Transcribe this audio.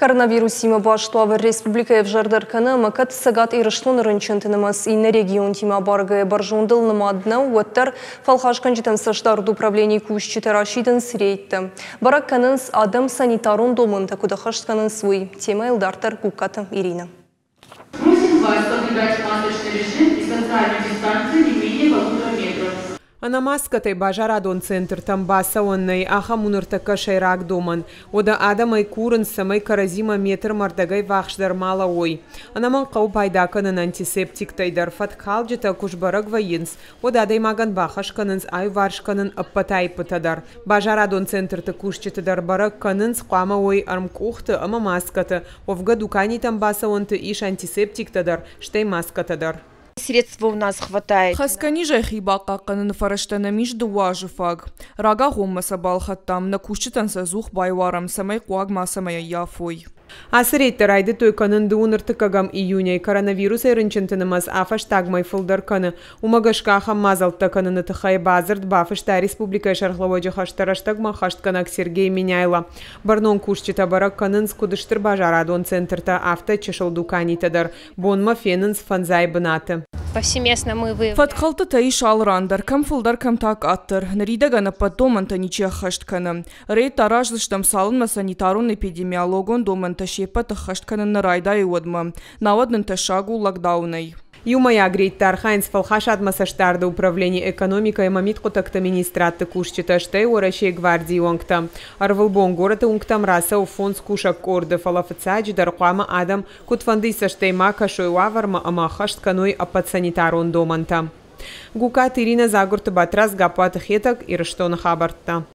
Коронавирусимӕ баст уавӕр республикӕйы ӕвзӕрдӕр кӕны, ӕмӕ кӕд Цӕгат Ирыстоны рынчынты нымӕц иннӕ регионтимӕ абаргӕйӕ бӕрзондыл нымад нӕу, уӕддӕр фӕлхасгӕнджытӕм цӕстдарды управленийы кусджытӕ расидынц рейдтӕ. Бӕрӕг кӕнынц, адӕм санитарон домӕнтӕ куыд ӕххӕст кӕнынц, уый. Темӕйыл дарддӕр Гугкаты Иринӕ. Просим вас соблюдать масочный режим и социальную дистанцию не менее 1,5 метров. Ӕнӕ маскӕтӕй базарадон центртӕм бацӕуӕн нӕй, ахӕм у ныртӕккӕ сӕйраг домӕн. Уӕдӕ адӕмӕй курынц, цӕмӕй кӕрӕдзимӕ метрмӕ ӕрдӕгӕй ввахсдӕр ма лӕууой. Ӕнӕмӕнг хъӕуы пайда кӕнын антисептиктӕй дӕр. Фӕткхалджытӕ куы сбӕрӕг вӕййынц, уӕд адӕймагӕн бахӕс кӕнынц аиуварс кӕнын ӕппӕт аиппытӕ дӕр. Базарадон центрты кусджыты дӕр бӕрӕг кӕнынц, хъуамӕ уой ӕрмкъухты ӕмӕ маскӕты. Уӕвгӕ дуканитӕм бацӕуӕнты ис антисептиктӕ дӕр, стӕй маскӕтӕ дӕр. Средства у нас хватает. Хӕцгӕ низӕй хи бахъахъхъӕныны фӕрӕзтӕ нӕм ис 2 азы фаг. Рагагъоммӕ сӕ балхӕдтам, нӕ кусджытӕн сӕ ӕдзух байуарӕм, цӕмӕй хъуаг мацӕмӕй ӕййафой. Ацы рейдтӕ райдыдтой кӕнын 31 июнӕй. Коронавирусӕй рынчынты нымӕц а-фӕстаг мӕй фылдӕр кӕны. Уымӕ гӕсгӕ ахӕм мадзӕлттӕ кӕныны тыххӕй бадзырд бафыста республикӕйы сӕргълӕууӕджы хӕстӕ рӕстӕгмӕ ӕххӕстгӕнӕг Сергей Меняйло. Бӕрнон кусджытӕ бӕрӕг кӕнынц куыд стыр базарадон центртӕ, афтӕ чысыл дуканитӕ дӕр. Бонмӕ фенынц фӕндзай бынаты. Повсеместно мы выявляем. Фӕткхӕлдтытӕ ис алы ран дӕр, кӕм фылдӕр, кӕм та къаддӕр. Ныридӕгӕн ӕппӕт домӕнтӕ ничи ӕххӕст кӕны. Рейдтӕ араздзыстӕм, цалынмӕ санитарон-эпидемиологон домӕнтӕ се ппӕт ӕххӕст кӕнын нӕ райдайой, уӕдмӕ. Науӕд нын тӕссаг у локдаунӕй. Иумӕйаг рейдты архайынц фӕлхасадмӕ цӕстдарды управленийы, экономикӕ ӕмӕ мидхъуыддӕгты министрадты кусджытӕ, стӕй Уӕрӕсейы гвардийы уӕнгтӕ. Ӕрвылбон горӕты уынгтӕм рацӕуы фондз кусӕг къорды, фӕлӕ фыццаджыдӕр хъуамӕ адӕм куыдфӕндыйы цӕстӕй ма кӕсой уавӕрмӕ ӕмӕ ӕххӕст кӕной ӕппӕт санитарон домӕнтӕ. Гукаты Иринӕ, Дзагуырты Батрадз, Гаппуаты Хетӕг, Ирыстоны хабӕрттӕ.